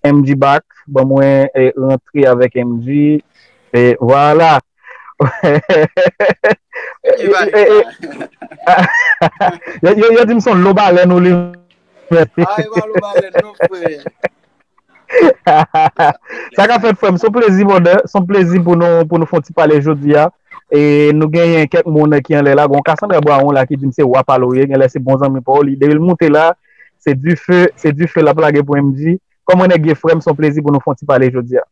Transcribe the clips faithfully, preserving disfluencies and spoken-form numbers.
M G back, ban mwen e, rantre avèk M G. E vwala. Yo, yo, yo di m se yon lo balèn ou li. Ay, pa lo balèn non, frè. Sa ka fèt, frè m, se yon plezi, brother. Se yon plezi pou nou, pou nou fè yon ti pale jodi a. E nou genyen kèk moun ki anlè la. Gon Cassandra Brown la ki di m se wa pale w ye. Genlè se bon zanmi pa w. Li, depi l moute la, se dife, se dife l ap lage pou M G. Kòman nèg ye, frè m? Se yon plezi pou nou fè yon ti pale jodi a.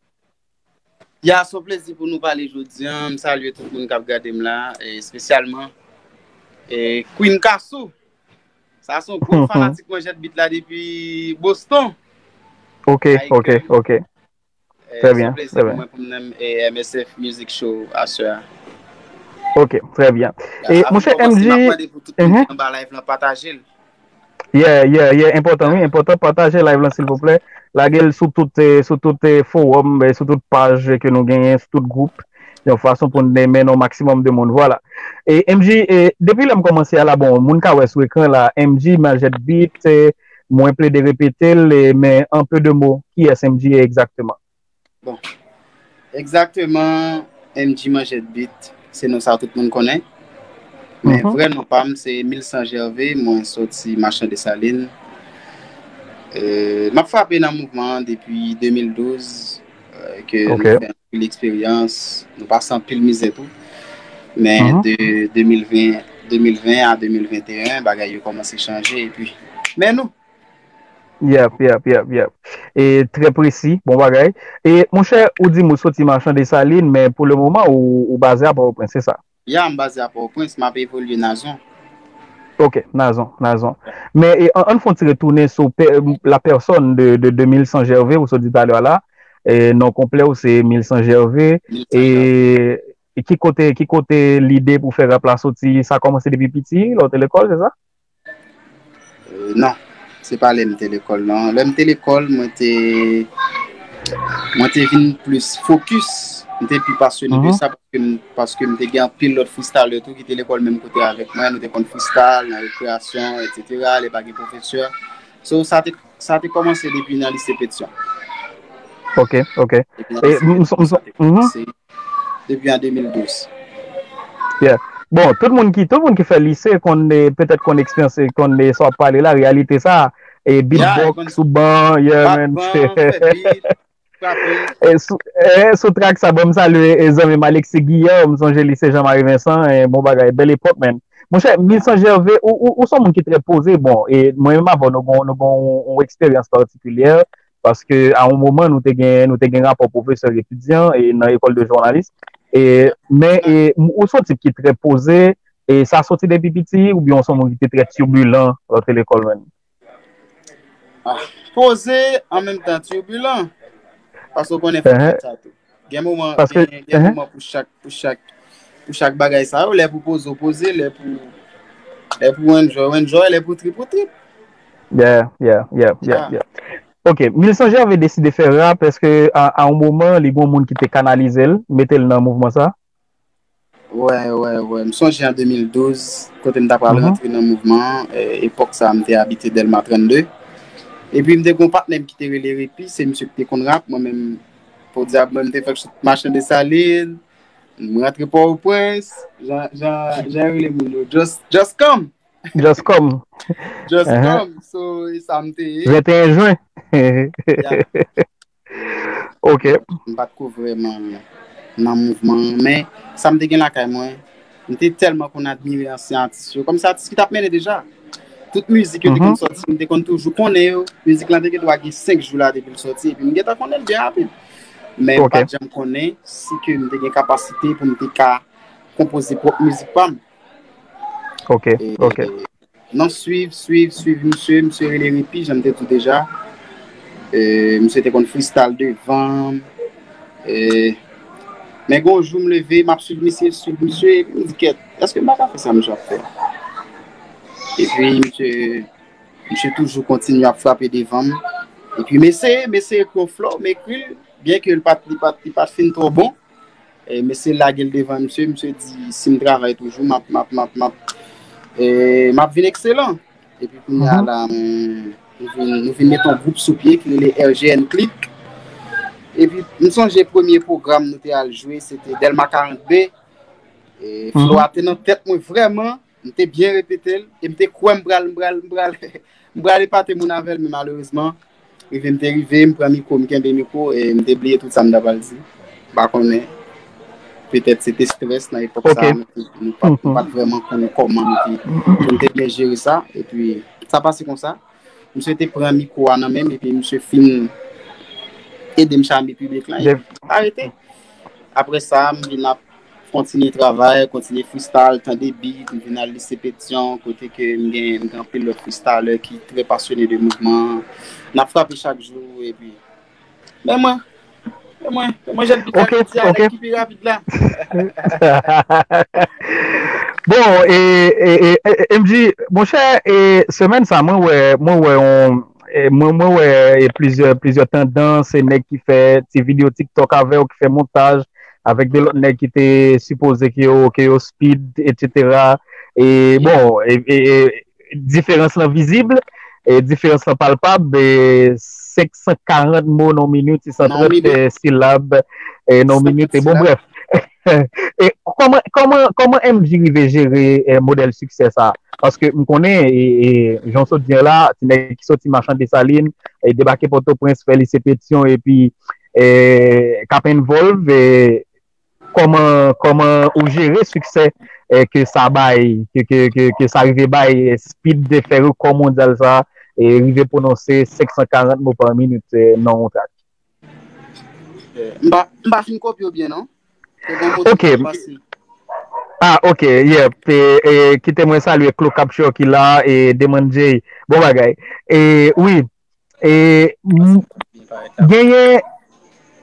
Ya, se yon plezi pou nou pale jodi a. M salye tout moun k ap gade m la, e espesyalman e Queen Kasou. Sa se yon gwo fanatik Manjèt Beat la depi Boston. Ok, ok, ok. Trè byen, trè byen. Mwen pou m nan M S F Music Show aswè a. Ok, trè byen. E monchè M G, anba live lan, pataje l. Yeah, yeah, yeah, enpòtan, wi, enpòtan. Pataje live lan, silvouplè. Lage l sou tout, eh, sou tout eh, fowòm, eh, sou tout paj ke nou genyen, sou tout gwoup, yon fason pou n mennen yon maksimòm de moun. Vwala. E M G, eh, depi lè m kòmanse a la, bon, moun ka wè sou ekran la, M G Manjèt Beat, eh, mwen plede repete l, eh, men an pe de mo, kiyès M G ye egzakteman? Bon, egzakteman, M G Manjèt Beat, se non sa tout moun konnen. Men vrè non pa m, se Milsan Gervais, mwen soti Machan Desalin. Euh, m ap frape nan mouvman an depi de mil douz, euh, ke nou fè anpil eksperyans, nou pase anpil mizè tou. Men de de mil ven, de mil ven a de mil venteyen, bagay yo kòmanse chanje, epi, men nou, Yep, yep, yep, yep. E trè presi, bon bagay. E monchè, ou di m ou soti Machan Desalin, men pou le moman ou, ou baze a Pòtoprens, se sa? Ya, m baze a Pòtoprens, m ap evolye Nazon. Ok, Nazon, Nazon. Men e, an, ann fè yon ti retounen sou pè, la pèsòn de, de, de Milsan Gervais, ou sot di talè a la. E non konplè ou se Milsan Gervais. E, e ki kote, ki kote lide pou fè rap la soti? Sa kòmanse depi piti, lè w te lekòl, se sa? Euh, non, se pa lè m te lekòl, non. Lè m te lekòl, mwen te, mwen te vin plis fokis, mwen te pi pasyone de sa, paske m, paske m te gen anpil lòt freestyler tou ki te lekòl menm kote avèk mwen. Nou te konn freestyle nan rekreyasyon, etsetera, lè pa gen pwofesè. So, sa te, sa te kòmanse depi nan lise Petion. Ok, ok. Depi nan lise Petion, sa te kòmanse. Depi an de mil douz. Yeah. Bon, tout moun ki, tout moun ki fè lise konn, eh, petèt konn eksperyans, eh, konn, eh, sa w ap pale la, reyalite sa, eh, beatbox sou ban, yeah, man. Bat ban, fè beat, frape. Eh, sou, eh, sou track sa, bon, m salye, eh, zanmi m Alexis Guillaume, m sonje lise Jean Marie Vincent, eh, bon bagay, bèl epòk, man. Monchè, Milsan Gervais, ou, ou, ou se yon moun ki trè poze, bon, e mwen menm avè w, nou gon, nou gon yon eksperyans patikilyè, paske a yon moman nou te gen, nou te gen rapò pwofesè etidyan e nan ekòl de jounalis. E, men e, ou se yon tip ki trè poze, e sa soti depi piti, oubyen ou se yon moun ki te trè tibilan lè w te lekòl menm? Ah, poze, an menm tan tibilan. Paske w konnen fòk fè sa tou. Gen moman, gen, gen moman pou chak, pou chak, pou chak bagay sa yo, lè pou poze, w poze, lè pou, lè pou enjoy, w enjoy, lè pou trip, ou trip. Yeah, yeah, yeah, yeah, yeah. Ok, Milsan Gervais deside fè rap, èske a, a yon moman, li gon moun ki te kanalize l, mete l nan mouvman sa? Wè, wè, wè. M sonje an de mil douz, kote m ta pral rantre nan mouvman an, eh, epòk sa a, m te abite Dèlma trannde. Epi m te gon patnè m ki te rele Repi, se misye ki te konn rap, mwen menm, podyab, mwen m te fèk sot Machan Desalin, m rantre Pòtoprens, jan, jan, jan yo rele moun yo, just, just come. Just come. Just come. So, e sa m te ye. Venteyen jen. Yeah. Ok. M pa t ko vrèman nan mouvman an, men sa m te gen lakay mwen, m te tèlman konn admire ansyen atis yo. Kòmsi atis ki t ap mennen deja. Tout mizik yo te konn sòti, m te konn toujou konnen yo. Mizik lan te gen dwa gen senk jou la depi l sòti, epi m gentan konnen l byen rapid. Men m pa t janm konnen si ke m te gen kapasite pou m te ka konpoze pwòp mizik pa m. Ok, ok. Nan swiv, swiv, swiv misye, misye rele Repi, jan m te di w deja. E, misye te konn freestyle devan m. E, men gon jou m leve, m ap swiv misye, swiv misye, epi m di, "Kèt, èske m pa ka fè sa misye ap fè?" Epi misye, misye toujou kontinye ap frape devan m. Epi m eseye, m eseye ekri yon flow, m ekri l, byen ke l pa t, li pa t, li pa t fin twò bon. E, mesye lage l devan misye, misye di, "Si m travay toujou, m ap, m ap, m ap, m ap, e, m ap vin ekselan." Epi kounye a la, nou, nou vin, nou vin met yon gwoup sou pye ki rele R G N Click. Epi, m sonje premye pwogram nou te al jwe, se te Dèlma karant B. E, flo a te nan tèt mwen vrèman. M te byen repete l. E m te kwè m pral, m pral, m pral, m pral epate moun avè l, men malerezman, rive m te rive, m pran mikwo, m kenbe mikwo, e m te bliye tout sa m ta pral di. M pa konnen. Petèt se te strès nan epòk sa a, nou te, nou pa, nou pa t vrèman konnen kòman nou te, pou nou te byen jere sa. Epi, sa pase konsa. Misye te pran mikwo a nan men m, epi misye fin ede m chame piblik lan, epi m arete. Apre sa, m vin ap kontinye travay, kontinye freestyle, tande beat, m vin al lise Petyon, kote ke m gen, m gen anpil lòt freestyler ki trè pasyone de mouvman an. N ap frape chak jou, epi, men mwen, men mwen, men mwen, jèn pita jodi a, nèg ki pi rapid la. Bon, e, e, e, e, M J, monchè, e, semèn sa, mwen wè, mwen wè yon, e, mwen, mwen wè, e, plizyè, plizyè tandans, e, nèg ki fè ti videyo TikTok avè w, ki fè montaj avèk de lòt nèg ki te sipoze ke yo, ke yo speed, etsetera. E, bon, e, e, e, diferans lan vizib, e, diferans lan palpab, e, senk san karant mo nan yon minit, senk san trant, e, silab, e, nan yon minit, e, bon, brèf. E kòman, kòman, kòman M J rive jere, e, modèl siksè sa? Paske m konnen, e, e, jan w sot di an la, ti nèg ki soti Machan Desalin, e, debake Pòtoprens, fè lise Petyon, epi, e, k ap envolve, e, kòman, kòman ou jere siksè, e, ke sa bay, ke, ke, ke, ke sa rive bay, e, speed de fè rekò mondyal sa, e, rive pwononse senk san karant mo pa minit, e, nan yon trak? M pa, m pa fin kopye w byen, non. Se bon, bon, ok. Ah, ok, yep. E, e, kite mwen salye Clo Capture ki la, e Deman J. Bon bagay. E, wi. E, m, genyen,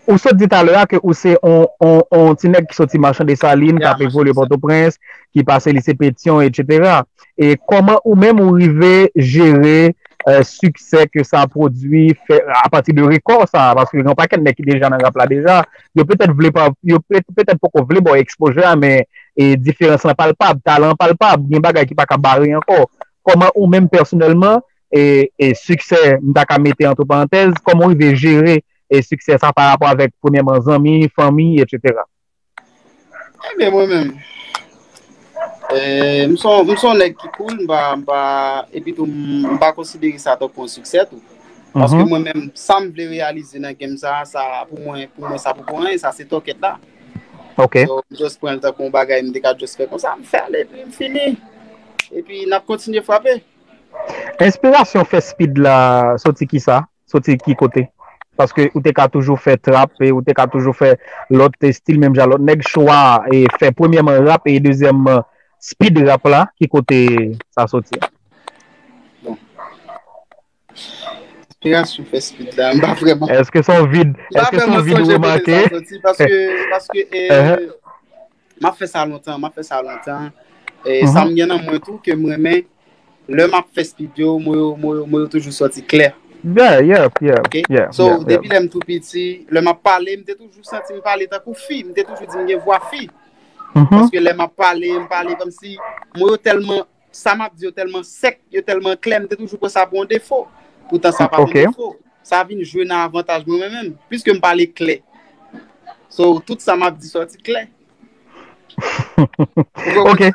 ou sot di talè a ke ou se on, on, on ti nèg ki soti Machan Desalin, k ap evolye Pòtoprens, ki pase lise Petyon, etsetera. E kòman ou menm ou rive jere, e, siksè ke sa pwodui fè apati de rekò sa, paske gen yon pakèt nèg ki deja nan rap la deja, yo petèt vle pa, yo pe-, petèt poko vle ba w exposure a, men, e, diferans lan palpab, talan an palpab, gen bagay ki pa ka bare ankò. Kòman ou menm pèsonèlman, e, e, siksè, m ta ka mete antre parantèz, kòman w rive jere, e, siksè sa pa rapò avèk, premyèman, zanmi, fanmi, etsetera? Ebyen, mwen menm, e, m se yon, m se yon nèg ki cool, m pa, m pa, epi tou, m, m pa konsidere sa tankou yon siksè tou. Paske mwen menm, sa m vle reyalize nan game sa, sa, pou mwen, pou mwen, sa pou pou anyen, sa se tòkèt la. Ok. So, m just pran l tankou yon bagay m te ka just fè konsa, m fè l, epi m fini. Epi n ap kontinye frape. Enspirasyon fè speed la soti kisa? Soti ki kote? Paske ou te ka toujou fè trap, e ou te ka toujou fè lòt estil, menm jan lòt nèg. Chwa, e fè premyèman rap e dezyèmman speed rap la, ki kote sa soti? Bon. Enspirasyon fè speed la, m pa vrèman. Èske se yon vid, èske se yon vid ou remake? Sa soti paske, paske, e, m ap fè sa lontan, m ap fè sa lontan. E sa m gen nan mwen tou ke m renmen, lè m ap fè speed yo, mo yo, mo yo, mo yo toujou sòti klè. Yeah, yeah, yeah. Ok? So, depi lè m tou piti, lè m ap pale, m te toujou santi m pale tankou fi, m te toujou di m gen vwa fi. Paske lè m ap pale, m pale kòmsi mo yo tèlman, sa m ap di yo tèlman sèk, yo tèlman klè, m te toujou pran sa pou yon defo. Poutan sa pa yon defo. Sa vin jwe nan avantaj mwen menm, piske m pale klè. So, tout sa m ap di sòti klè. Ok.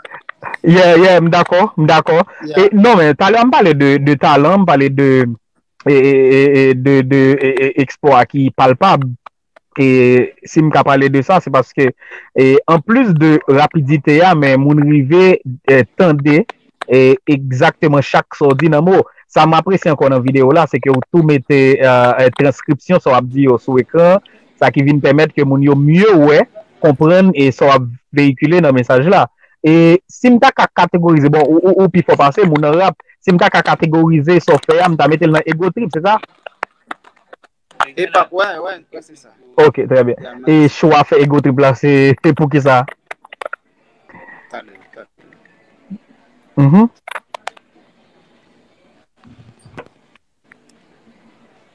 Yeah, yeah, m dakò, m dakò. E, non, men, talè a m pale de, de talan, m pale de, e, e, e, e, de, de, e, e, eksplwa ki palpab. E si m ka pale de sa, se paske, e, anplis de rapidite a, men moun rive, e, tande, e, egzakteman chak sa w di nan mo. Sa m apresye ankò nan videyo w la, se ke w tou mete, e, e, transkripsyon sa w ap di yo sou ekran, sa ki vin pèmèt ke moun yo mye wè, konprann, e sa w ap veyikile nan mesaj la. E si m ta ka kategorize, bon, ou, ou, ou pi fò pase, moun nan rap, si m ta ka kategorize sa w fè a, m ta mete l nan ego trip, se sa? Epa, wè, wè, wè, se sa. Ok, trè byen. E chwa fè ego trip la, se, se pou ki sa? Talè, talè. Mhm.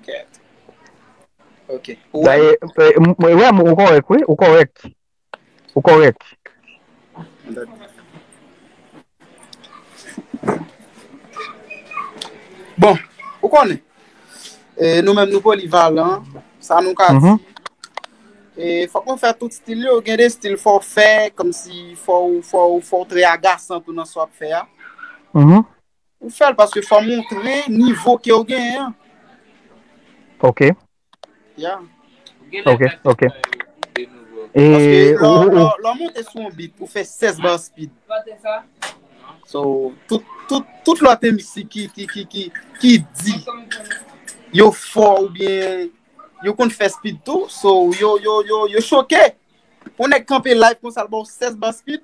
Kèt. Ok. Dayè, e, m, m, wè, m, ou kòrèk, wi, ou kòrèk. Ou kòrèk. Bon, ou konnen, e, nou menm nou polivalan, sa nou ka di, E fòk nou fè tout stil yo. Gen de stil fò w fè, kòmsi fò w, fò w, fò w trè agasan tou nan sa w ap fè a. Mhm. Ou fè l paske fò w montre nivo ke w genyen an. Ok. Yeah. Ok, ok. Paske E lè w- ou, lè ou, w- lè w monte sou yon beat pou fè sèz bar speed. So, tout, tout, tout lòt M C ki, ki, ki, ki, ki di yo fò oubyen yo konn fè speed tou. So, yo, yo, yo, yo choke. Pou nèg kanpe live konsa l ba w sèz bar speed.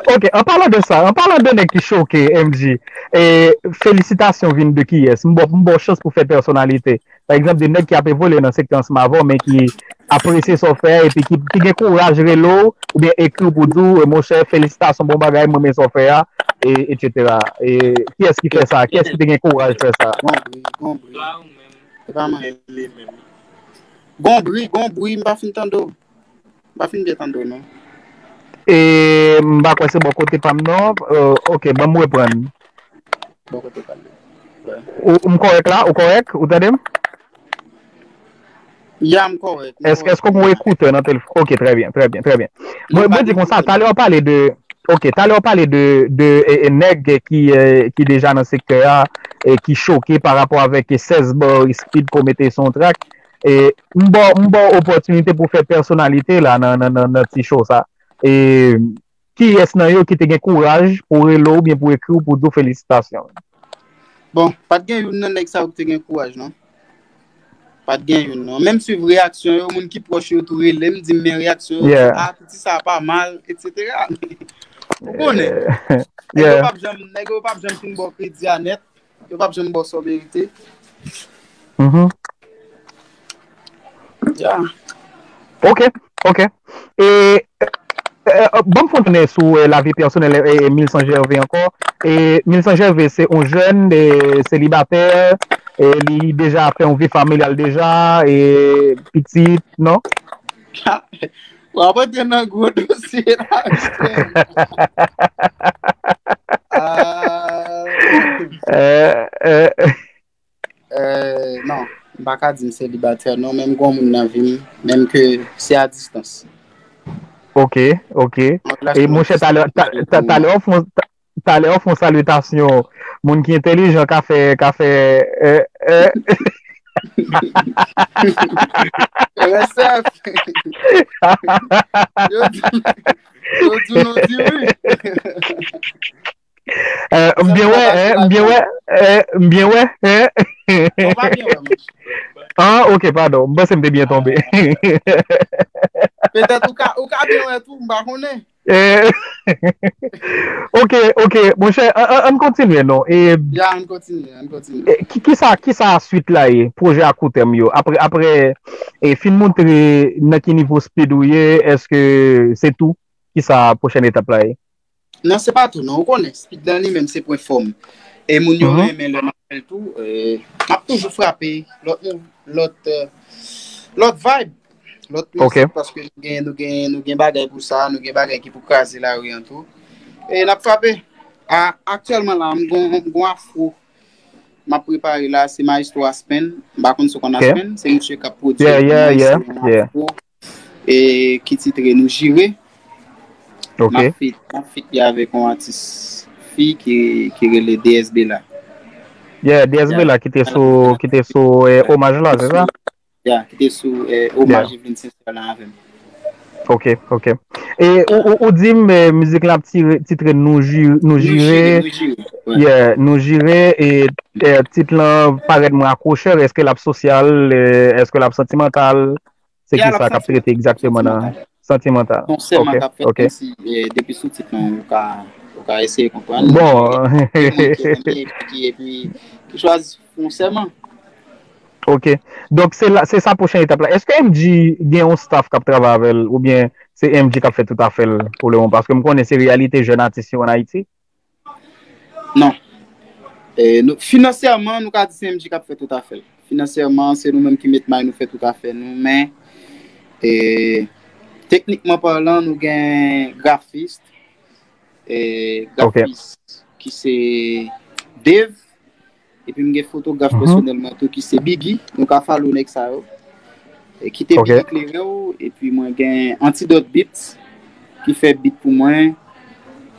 Ok, an palan de sa, an palan de nèg ki choke, M G, e, felisitasyon vin de kiyès? M ba w- m ba w chans pou fè pèsonalite. Pa egzanp, de nèg ki ap evolye nan sektè ansanm avè w, men ki apresye sa w fè a, epi ki, ki gen kouraj rele w, oubyen ekri w pou di w, "Monchè, felisitasyon, bon bagay, mwen renmen sa w fè a," e, etsetera. E, kiyès ki fè sa? Kiyès ki te gen kouraj fè sa? Gon bri, gon bri. Se pa mwen. Gon bri, gon bri, m pa fin tande w. M pa fin byen tande w, non. E, m pa kwè se bò kote pa m, non. Euh, ok, ban m reprann. Bò kote pa l. Ou, m kòrèk la? Ou kòrèk? Ou tande m? Ya, m kòrèk. Èske, èske w gen ekoutè nan telefòn? Ok, trè byen, trè byen, trè byen. Mwen, mwen di konsa, talè w pale de, ok, talè w pale de, de e, e, nèg ki, e, ki deja nan sektè a, e ki choke pa rapò avèk sèz bar speed pou mete sou yon track. E m ba w, m ba w opòtinite pou fè pèsonalite la nan, nan, nan, nan ti show sa. E kiyès nan yo ki te gen kouraj pou rele w oubyen pou ekri w pou di w felisitasyon? Bon, pa t gen youn nan nèg sa yo ki te gen kouraj, non. Pa t gen youn, non. Menm swiv reyaksyon yo, moun ki pwòch yo tou rele m, di m men reyaksyon yo, di, "Ah, piti sa pa mal," etsetera. Ou konnen. Nèg yo p ap janm, nèg yo p ap janm fin ba w kredi a nèt. Yo p ap janm ba w sa w merite. Mhm. Ya. Ok, ok. E, e, e, ban m fè w konnen sou, e, lavi pèsonèl, e, e, Milsan Gervais ankò. E, Milsan Gervais se yon jèn, e, selibatè, e, li deja fè yon vi familyal deja, e, pitit, non? W ap antre nan gwo dosye la, respè. Ah. E, e, Euh, non, m pa ka di m selibatè non, men m gon moun nan vi m, menm ke se a distans. Ok, ok. E monchè, talè, ta- ta- talè w fon- ta- talè w fon salitasyon. Moun ki entèlijan ka fè, ka fè, e, e. R S F. Yo di, yo di nou di wi. E, m byen wè, e, m byen wè, e, m byen wè, e. Ou pa byen wè, monchè. Ah, ok, padon. M panse m te byen tonbe. Petèt ou ka, ou ka byen wè tou, m pa konnen. E, ok, ok. Monchè, an, an, ann kontinye, non. E, Ya, ann kontinye, ann kontinye. e, ki, kisa, kisa swit la ye? Pwojè a kou tèm yo. Apre, apre, e, fin montre nan ki nivo speed ou ye, èske se tou? Kisa pwochèn etap la ye? Non, se pa tou, non. Ou konnen, speed lan li menm se pwen fò m. E moun yo renmen lè m ap fè l tou. E, m ap toujou frape lòt, lòt, e, lòt vibe, lòt mizik, paske nou gen, nou gen, nou gen bagay pou sa, nou gen bagay ki pou kraze lari an tou. E n ap frape. A, aktyèlman la, m gon, m gon afro. M ap prepare la, se Maestro Aspen. M pa konn si w konn Aspen, se misye k ap pwodui pou mwen, se yon afro. E ki titre Nou Jire. M ap feat, m ap feat li avèk yon atis fi ki, ki rele D S Bella. Yeah, D S Bella ki te sou, ki te sou, e, omaj la, se sa? Ya, ki te sou, e, omaj Evelyn Sincère la avè m. Ok, ok. E ou, ou, ou di m, e, mizik la ap tire, titre Nou Ji- Nou Jire. Nou Jire, wi. Yeah, Nou Jire, e, e, tit lan parèt mwen akwochè, èske l ap sosyal, e, èske l ap santimantal? Se ki sa k ap trete egzakteman nan santimantal? Son sèman k ap fèt kòmsi, e, depi sou tit lan ou ka, ou ka eseye konprann. Bon. Ki, ki, epi ki chwazi fè yon sèman. Ok. Donk, se la, se sa pwochen etap la. Èske M G gen yon staff k ap travay avè l oubyen se M G k ap fè tout afè l pou le moman? Paske m konnen se reyalite jèn atis yo ann Ayiti. Non. E, nou, finansyèman, nou ka di se M G k ap fè tout afè l. Finansyèman, se nou menm ki met may nou fè tout afè nou, men, e, teknikman palan, nou gen grafis, e, grafis ki se Dave, epi m gen fotograf pèsonèl mwen tou ki se Biggy. Nou ka follow nèg sa yo. E kite bit eklere w, epi mwen gen Antidot Beats ki fè bit pou mwen.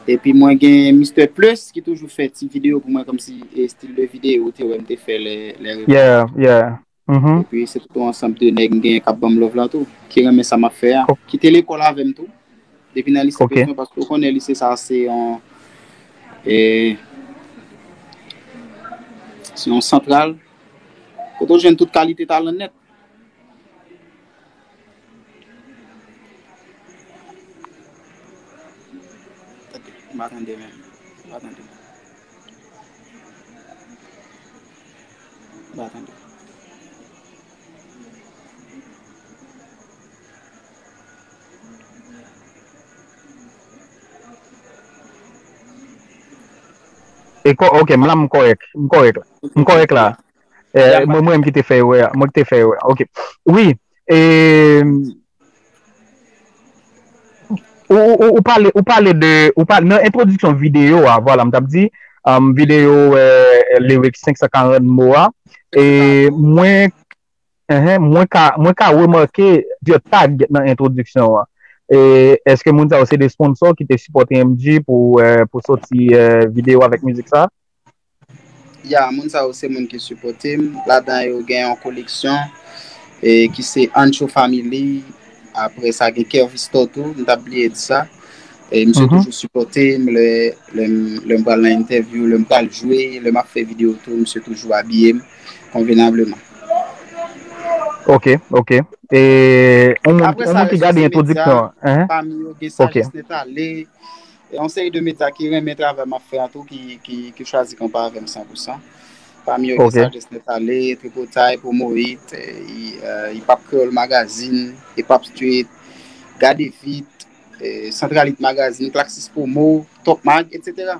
Epi mwen gen Mister Plus ki toujou fè ti videyo pou mwen, kòmsi e stil de videyo ou te wè m te fè lè, lè repo. Yeah, yeah. Mhm. Epi se tout yon ansanm de nèg m genyen k ap ban m love la tou, ki renmen sa m ap fè a, ki te lekòl avè m tou, depi nan lise Petion, paske ou konnen lise sa a se yon, e, se yon santral kote w jwenn tout kalite talan nèt. Tande, m pa tande menm. M pa tande. M pa tande. E kò, ok, m la, m kòrèk. M kòrèk la. M kòrèk la. Eh, mwen, mwen ki te fè erè a. Mwen ki te fè erè a. Ok. Wi. E, ou, ou, ou pale, ou pale de, ou pale, nan entwodiksyon videyo a, vwala, m t ap di, um, videyo, eh, lirik senk san karant mo a. E mwen, enhen, mwen ka, mwen ka remake de tag nan entwodiksyon an. E èske moun sa yo se de sponsor ki te sipòte M G pou, eh, pou soti, eh, videyo avèk mizik sa? Ya, moun sa yo se moun ki sipòte m. Ladan yo gen yon koleksyon, e, ki se Ancho Family. Apre sa, gen Kervis Toto, m t ap bliye di sa. E misye toujou sipòte m lè, lè m, lè m pral nan entèvyou, lè m pral jwe, lè m ap fè videyo tou, misye toujou abiye m konvenableman. Ok, ok. E yon moun, yon moun ki gade entwodiksyon an. Pami yo gen Sagesse Net Ale, e yon seri de medya ki renmen travay m ap fè a tou, ki, ki, ki chwazi kanpe avè m san pou san. Pami yo gen Sagesse Net Ale, Tripotay, Promo Hit, e, e, Hip Hop Kreyòl Magazine, Hip Hop Street, Gade Vit, e, Central Hit Magazine, Klaxis Promo, Top Mag, etsetera.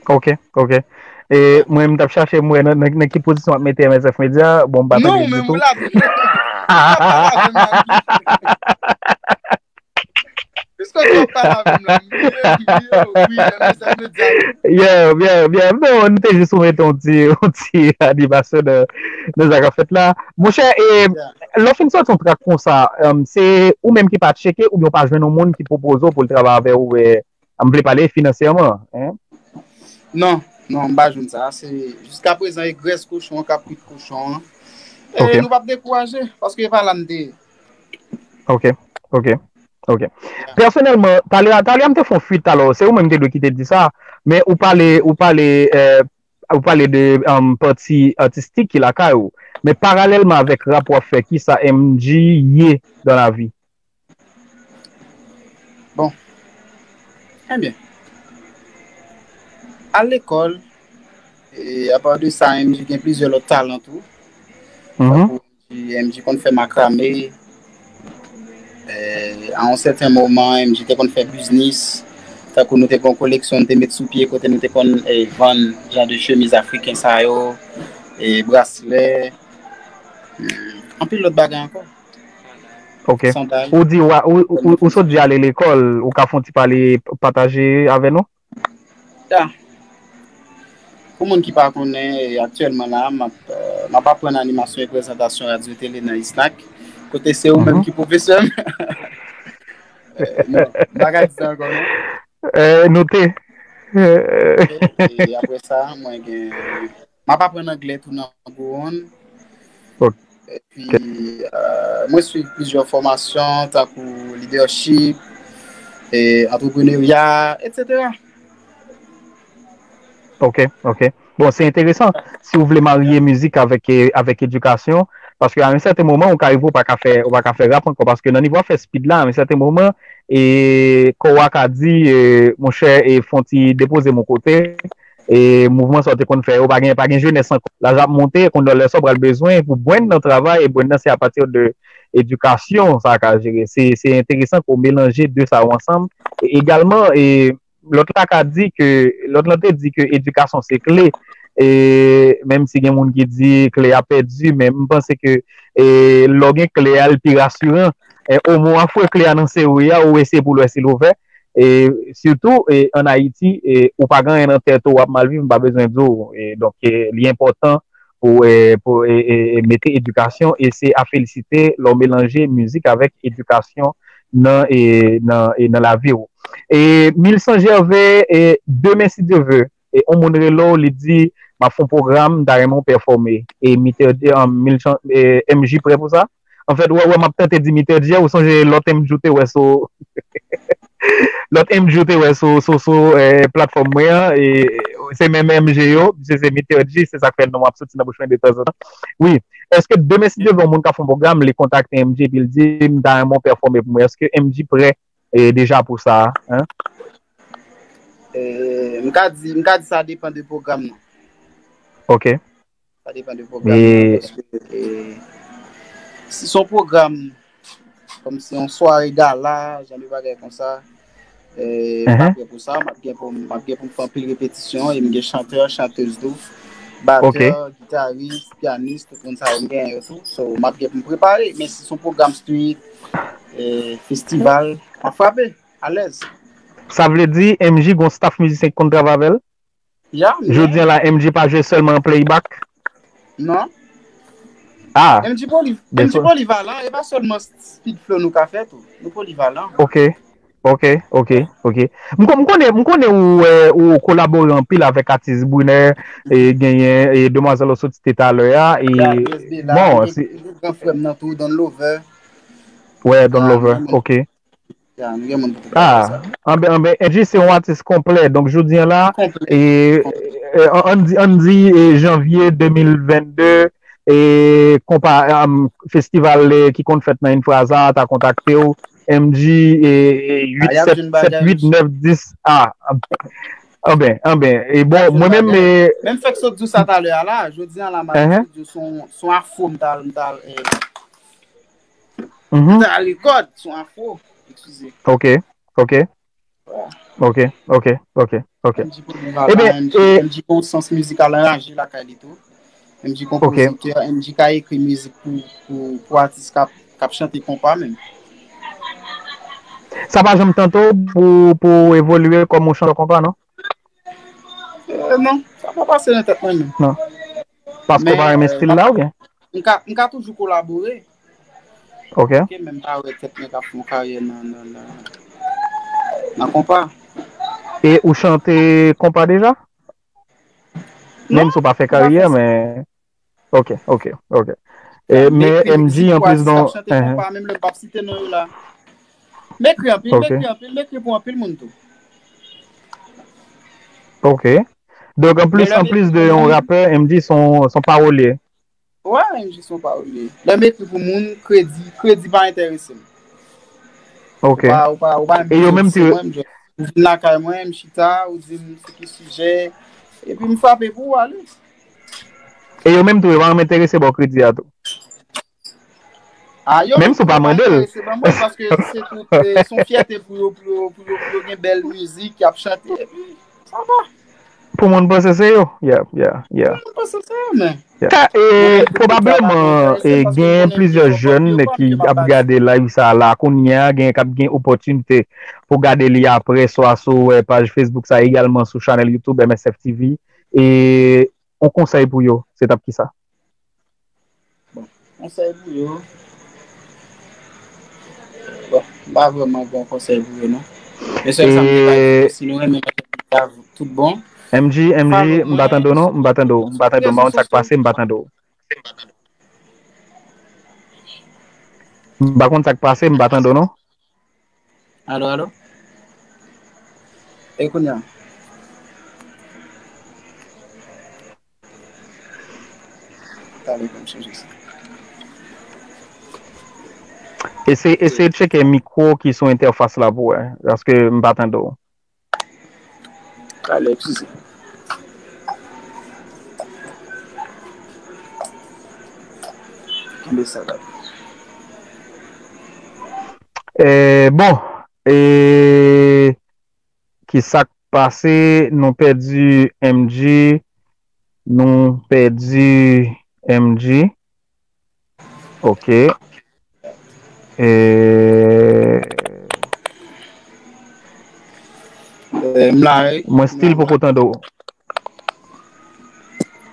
Ok, ok. E mwen, m t ap chache m wè nan, nan, nan ki pozisyon w ap mete M S F Media. Bon, m pa tande ditou. Non, men m la. Piske w ap pale avè m la, m bliye, m bliye, wi, M S F Media. Yeah, yeah, yeah. Non, nou te jis pou mete yon ti, yon ti animasyon nan, nan sa k ap fèt la. Monchè, e, lè w fin sòti yon trak konsa, um, se ou menm ki pa tcheke oubyen w pa jwenn yon moun ki pwopoze w pou l travay avè w, e, m vle pale finansyèman, en? Non, non, m pa jwenn sa. Se jiskaprezan e grès kochon an k ap kwit kochon an. E nou p ap dekouraje, paske e pa la m te ye. Ok, ok, ok. Pèsonèlman, talè a, talè a m te fè yon fuit talè, se ou menm ki te dwe ki te di sa, men ou pale, ou pale, eh, ou pale de, um, pati atistik ki lakay ou. Men paralèlman avèk rap w ap fè, kisa M G ye dans la vie? Bon. Ebyen. Al lekòl. E apa de sa, M G gen plizyè lòt talan tou. Tankou M G, M G konn fè makrame. E, a yon sèten moman, M G te konn fè biznis. Tankou nou te gen yon koleksyon nou te met sou pye kote nou te konn, e, vann jan de chemiz afriken sa yo, e, braslè, hmm, anpil lòt bagay ankò. Ok. Sandal. Ou di ou, ou, ou, ou sot di ale lekòl, ou ka fè yon ti pale, pataje avè nou? Ya. Pou moun ki pa konnen, e, aktyèlman la, m ap, e, m ap aprann animasyon e prezantasyon radyo tele nan ISNAC. Kote se ou menm ki pwofesè m. E, non, m pa ka di sa ankò, non. E, note. E, e apre sa, mwen gen M ap aprann anglè tou nan Gowon. Ok. Epi, e, mwen swiv plizyè fòmasyon, tankou lidèchip, e, antreprenerya, etsetera. Ok, ok. Bon, se enteresan. Si w vle marye mizik avèk, e, avèk edikasyon, paske a yon sèten moman, ou ka rive, ou pa ka fè, ou pa ka fè rap ankò, paske nan nivo afè speed la, a yon sèten moman, e, kò w a ka di, e, monchè, e, fè yon ti depoze m yon kote, e mouvman sa w te konn fè yo, pa gen, pa gen jenès ankò. Laj ap monte, kounye a lè sa w pral bezwen pou brand nan travay, e brand nan se apati de edikasyon sa ka jere. Se, se enteresan ke w melanje de sa yo ansanm. E egalman, e lòt la ka di ke, lòt la te di ke edikasyon se kle. E menm si gen moun ki di kle a pèdi, men m panse ke, e lè w gen kle a, l pi rasiran. E omwen w a foure kle a nan seri a, ou eseye pou l wè si l ouvè. E sitou, e, ann Ayiti, e, ou pa gen anyen nan tèt ou, w ap mal viv, m pa bezwen di w. E, donk, e, li enpòtan pou, e, pou e, e, e, mete edikasyon, e se a felisite lè w melanje mizik avèk edikasyon nan, e, nan, e, nan lavi w. E Milsan Gervais, e, demen si Dye vle, e, yon moun rele w, li di, "M ap fè yon pwogram, m ta renmen w pèfòme." E Mitèdi, e, Milsan, e, M J prè pou sa? Anfèt, wè, wè, m ap tante di Mitèdi, ou sonje lòt M J ou te wè sou, lòt M J ou te wè sou, sou, sou, e, platfòm mwen an, e, se menm M J yo, misye se Mitèdi, se sa k fè non m ap soti nan bouch mwen detanzantan. Wi, èske demen si Dye vle yon moun ka fè yon pwogram, li kontakte M J epi l di, "M ta renmen w pèfòme pou mwen." Èske M J prè, e, deja pou sa, en? E, m ka di, m ka di sa depann de pwogram nan. Ok. Sa depann de pwogram nan, e, paske, e, si se yon pwogram kòmsi yon sware gala, jan de bagay konsa, e, m pa prè pou sa, m ap gen pou, m ap gen pou m fè anpil repetisyon, e m gen chantè, chantèz tou, batè, gitaris, pyanis, tout moun sa yo m genyen yo tou. So, m ap gen pou m prepare, men si se yon pwogram street, e, festival, m ap frape, alèz. Sa vle di M J gon staff mizisyen ki konn travay avè l? Ya, men jodi a la, M J pa jwe sèlman an playback? Non. Ah, M J Poly, M J Polyvalent, e pa sèlman Speed Flow nou ka fè tou. Nou polivalan. Ok, ok, ok, ok. M kon- m konnen, m konnen ou, e, ou kolabore anpil avèk atis Brunner, e genyen, e demwazèl ou soti te talè a, e bon, se gran frè m nan tou, Don Lover. Wè, Don Lover, ok. Ya, nou gen moun pou te pale sa. Ah, anben, anben, M J se yon atis konplè. Donk, jodi a la, e, e, an, ann di, ann di, e, janvye de mil vennde, e, konpa, am, festival, e, ki konn fèt nan Infraza ta kontakte w, M J, e, e, uit, sèt, sèt, uit, nèf, dis, ah, anben, anben, e bon, mwen menm, e, menm fèk sot di w sa talè a la, jodi a la, m ap di w se yon, se yon afro m t al, m t al, e, Mhm. Sa rekòd, se yon afro. Eskize. Ok, ok. Ok, ok, ok, ok. M J Polyvalent, Ebyen, M J, e M J gon sans mizikal anraje lakay li tou. M J konpozitè, M J ka ekri mizik pou, pou, pou atis k ap, k ap chante konpa menm. Sa pa janm tante w pou, pou evolye kòm yon chantè konpa, non? E, non, sa pa pase nan tèt mwen menm. Non. Paske w pa renmen estil la, oubyen? M ka, m ka toujou kolabore. Ok. Ok, men m pa wè tèt mwen k ap fè yon karyè nan, nan, nan, nan konpa. E ou chante konpa deja? Non, menm si w pa fè karyè, men. Ok, ok, ok. E, men M J, anplis, donk, konpa, menm lè m p ap site non yo la. M ekri anpil, m ekri anpil, m ekri pou anpil moun tou. Ok. Donk, anplis, anplis de yon rapè, M J se yon, se yon pawolye. Wè, M J se yon pawolye. Lè m ekri pou moun, kredi, kredi pa enterese m. Ok. Ou pa, ou pa, ou pa enterese mwen, m just, ou vin lakay mwen, m chita, ou di m se ki sijè, epi m frape pou ou ale. E yo menm tou, yo pa janm enterese ba w kredi a tou? Ah, yo menm si w pa mande l. Enterese ban mwen, paske se tout, e, se yon fyète pou yo, pou yo, pou yo, pou yo gen bèl mizik y ap chante, epi sa va. Pou moun panse se yo. Yeah, yeah, yeah. Pou moun panse se yo, men. Yeah. Ka, e, pwobableman, e, gen plizyè jèn ki ap gade live sa la kounye a, gen k ap gen opòtinite pou gade li apre, swa sou, e, paj Facebook sa, egalman sou chanèl YouTube M S F T V. E yon konsèy pou yo, se t ap kisa? Bon, konsèy pou yo. Bon, m pa vrèman gen yon konsèy pou yo, non. Men sèl sa m te ka di, si nou renmen mwen, tout bon. M J, M J, m pa tande w, non, m pa tande w, m pa tande w, m pa konn sa k pase, m pa tande w. M pa konn sa k pase, m pa tande w, non. Alo, alo? E kounye a? Talè pou m chanje sa. Eseye, eseye tcheke mikwo ki sou entèfas la pou wè, paske m pa tande w. Talè, eskize. Kenbe sa la. E, bon, e, ki sa k pase? Nou pèdi M J. Nou pèdi M J. Ok. E, e, m la, wi. Mwen still poko tande w.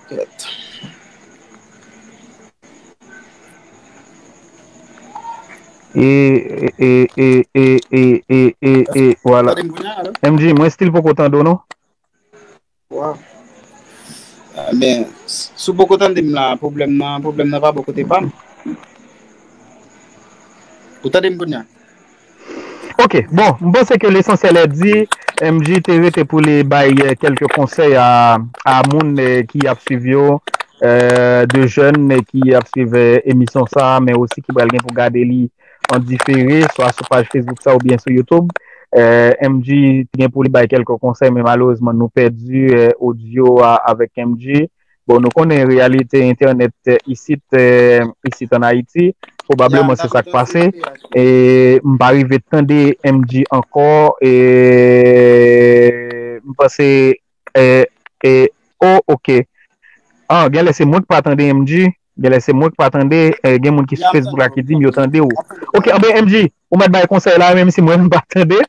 Kèt. E, e, e, e, e, e, e, e, e, vwala. Tande m kounye a, alo? M G, mwen still poko tande w, non? Waw. Ah, men, s- si w poko tande m la, pwoblèm nan, pwoblèm nan pa bò kote pa m. Ou tande m kounye a? Ok, bon, m panse ke lesansyèl è di, M G te rete pou li bay eh, kèlke konsèy a, a moun eh, ki ap swiv yo, eh, de jèn eh, ki ap swiv eh, emisyon sa a, men osi ki pral gen pou gade li an difere, swa sou paj Facebook sa oubyen sou YouTube. Eh, M G te gen pou li bay kèlke konsèy, men malerezman nou pèdi eh, odyo a avèk M G. Bon, nou konnen reyalite entènèt eh, isit, eh, isit an Ayiti. Pwobableman se sa k pase. E m pa rive tande M G ankò. E m panse, eh, eh, oh, ok. Ah, genlè se mwen k pa tande M G. Genlè se mwen k pa tande. Eh, gen moun ki sou Facebook la ki di m yo tande w. Ok, anben M G, ou mèt bay konsèy la, menm si mwen m pa tande.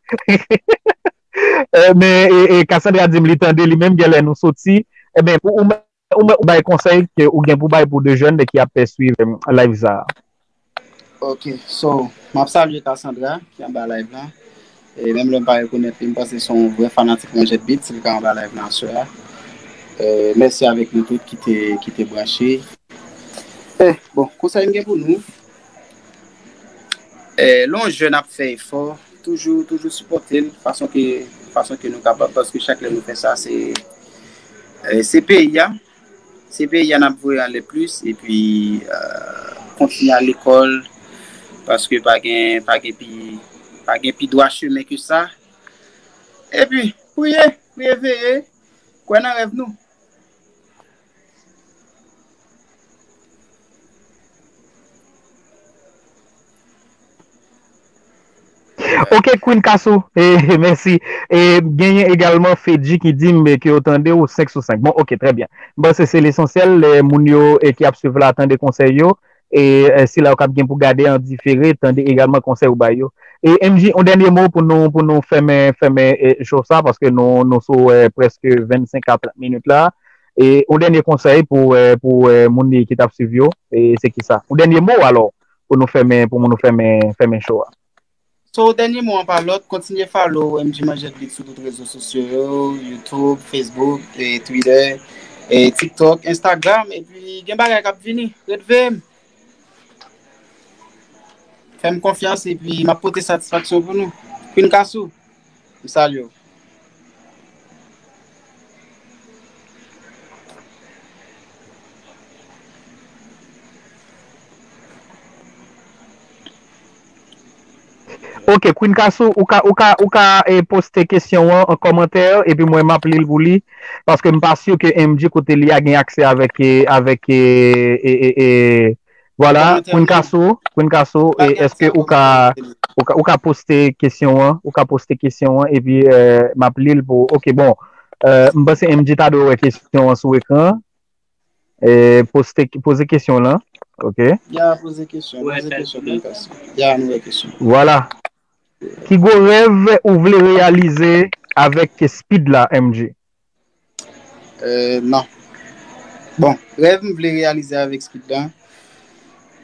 Eh, men e, e Cassandra di m li tande li menm, genlè nou soti. Enben, ou, ou, ou, ou bay konsèy ke ou gen pou bay pou de jèn ki ap swiv eh, live sa a. Ok, so, m ap salye Cassandra ki anba live la. E menm lè m pa rekonèt li, m panse se yon vrè fanatik Manjèt Beat, si l ka anba live la aswè a. Eh, mèsi avèk nou tout ki te, ki te branche. Eh, bon, konsèy m gen pou nou. Eh, lè yon jèn ap fè efò, toujou, toujou sipòte l, fason ke, fason ke nou kapab, paske chak lè nou fè sa, se, eh, se peyi a. Se peyi a n ap voye anlè plis, epi, eh, kontinye al lekòl, paske pa gen, pa gen pi, pa gen pi dwa chemen ke sa. Epi, priye, priye veye, kwè nan rèv nou. Ok, Queen Kassou, eh, mèsi. E genyen egalman Fedji ki di m ke yo tande w senk sou senk. Bon, ok, trè byen. M panse se lesansyèl, eh, moun yo eh, ki ap swiv la tande konsèy yo. E eh, sila yo k ap gen pou gade an difere, tande egalman konsèy ou bay yo. E M G, yon dènye mo pou nou, pou nou fèmen, fèmen eh, show sa, paske nou, nou sou eh, prèske vennsenk a trant minit la. E yon dènye konsèy pou, eh, pou eh, moun ki t ap swiv yo, e se ki sa? Yon dènye mo alò, pou nou fèmen, pou nou fèmen, fèmen show a. So, dènye mo an pa lòt, kontinye follow M G Manjèt Beat sou tout rezo sosyo yo, YouTube, Facebook, e Twitter, e TikTok, Instagram, epi gen bagay k ap vini. Ret veye m. Fè m konfyans, epi m ap pote satisfaksyon pou nou. Queen Kassou, m salye w. Ok, Queen Kassou, ou ka, ou ka, ou ka eh, poste kesyon an an kòmantè, epi mwen m ap li l pou li, paske m pa si ke M G kote li a gen aksè avèk, eh, avèk, eh, eh, eh, eh, vwala, Queen Kassou, Queen Kassou, eh, èske ou ka, ou ka, ou ka poste kesyon an, ou ka poste kesyon an, epi eh, m ap li l pou, ok, bon, eh, m panse M G ta dwe wè kesyon an sou ekran. Eh, poste, poze kesyon lan. Ok. Ya, poze kesyon, poze kesyon, Queen Kassou. Ya, nou wè kesyon. Vwala. Ki gwo rèv ou vle reyalize avèk Speed la, M G? Eh, non. Bon, rèv m vle reyalize avèk Speed la,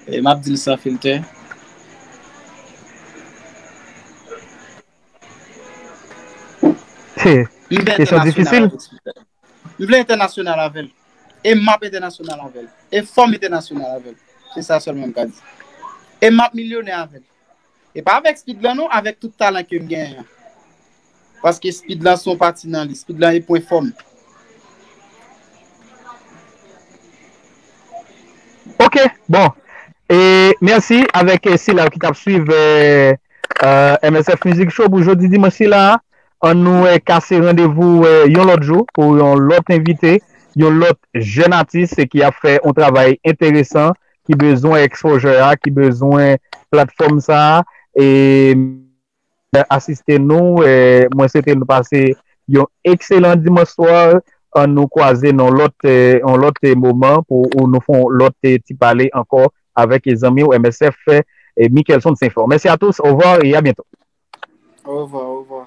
eh, m ap di l san filtè. M vle entènasyonal avèk Speed la. M vle entènasyonal avè l. E m ap entènasyonal avè l. E fò m entènasyonal avè l. Se sa sèlman m ka di. E m ap milyonè avè l. E pa avèk Speed lan non, avèk tout talan ke m genyen an. Paske Speed lan se yon pati nan li. Speed lan e pwen fò m. Ok, bon. E mèsi avèk eh, sila ki t ap swiv eh, eh, M S F Music Show pou jodi dimanch sila. An nou eh, kase randevou eh, yon lòt jou pou yon lòt envite, yon lòt jèn atis eh, ki ap fè yon travay enteresan, ki bezwen exposure a, ki bezwen platfòm sa a. E asiste nou. Eh, mwen swete nou pase yon ekselan dimanch swa. An nou kwaze nan lòt, eh, yon lòt eh, moman pou ou nou fè yon lòt eh, ti pale ankò avèk eh, zanmi w M S F, eh, Mickelson Saint Flor. Merci à tous, au revoir et à bientôt. Au revoir, au revoir.